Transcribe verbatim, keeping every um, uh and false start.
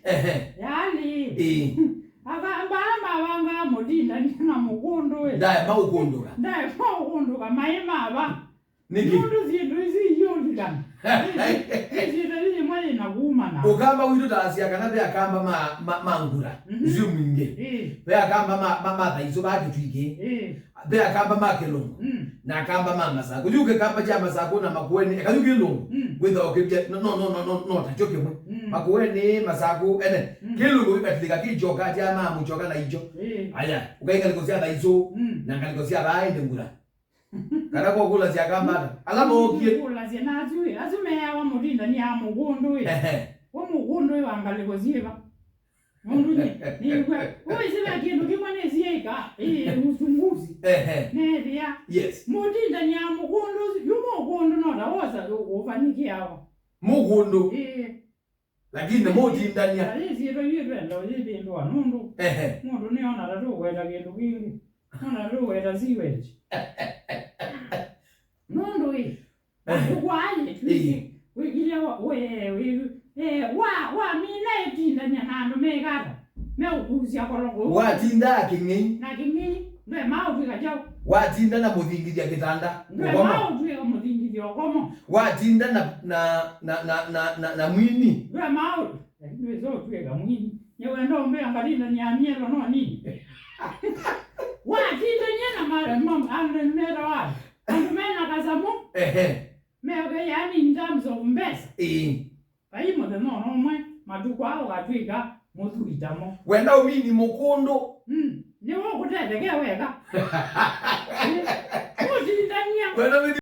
Ehe. Yaani. Ĩĩ. Akamba aa mavangaa mũtindania na mũkũndũ ĩ. Ndaema ũkũndũka. Ndaema ũkũndũka, maĩ mava. Nĩkĩ? Nũndũ syĩndũ isu iyũlikana. Nĩ syĩndũ isu imwe yĩna kumana. Ũkamba witũ taasya kana ve akamba ma, ma, ma ngura. Mhm. Isu mwingĩ. Ĩĩ. Ve akamba ma, ma, ma thaisũ va Kĩtwikĩ. Ĩĩ. Ve akamba ma Kĩlũngũ. Mm. Na akamba ma Masakũ. Yu kĩkamba kya Masakũ na Makueni, eka yu Kĩlũngũ. Mm. Wĩtha ũkĩvya, no, no, no, no, no, no, takyo kĩmwe. Mm. Makueni, Masakũ, ene. Mm. Kĩlũngũ gĩkatilĩka kĩ kyoka kya ma mũkyoka na ikyo. Ĩĩ. Aya, ũkai ngalĩko sya thaisũ, mm, na ngalĩko sya vaa ĩndĩ ngura. Kana kwa kũlasya akamba ata? Ala mookie. Kũlasya na asu ĩ, asu meawa mũtindania wa mũkũndũ ĩ. Ehe. Wa mũkũndũ ĩ wa ngalĩko syĩva? Nũndũ nyie, nĩw'a, ũĩsĩ ve kĩndũ kĩmwe nĩsiĩka, ĩ, uchunguzi. Ehe. Neethĩa. Yes. Mũtindania wa mũkũndũ ũsu, yu mũkũndũ no ta wosa ũ-, ũfanikiawa. Mũkũndũ. Ĩĩ. Lakini mũtindania. Na yĩsiĩtwa yu ĩtwenda ũyĩvĩndũa nũndũ. Ehe. Mũndũ nĩona ta tũkwenda kĩndũ kĩngĩ. Nona rĩu weta sewage. Nũndũ ĩ, eh, andũ kwaĩ, ĩ, wĩkile wa, we, we, eh, wa, wamina ĩtindany'a na andũ mekata, meũkusya kolongo. Watindaa kĩng'ei. Na kĩng'ei, ndwe maũtwĩka kyaũ. Watinda na mũthingithya kĩtanda, ũkomo. Ndwe maũtwĩka mũthingithya ũkomo. Watinda na, na, na mwini. Ndwe maũ-, lakini wĩsa ũtwĩka mwini. Nyewenda ũmbĩa ngatindany'a myelo no nini. Watindany'a na ma-, ma-, andũ metawa andũ mena kasamũ. Ehe. Meke, yani, in terms of mbesa. Ĩĩ. Vai mũthenya ona ũmwe, matukũ aa ũkatw'ĩka mũthuri tamo. Wenda ũmini mũkũndũ. Mm. Nĩwe ũkũtetheke weka. Ĩĩ. Ũtindany'a. Wenda ũmini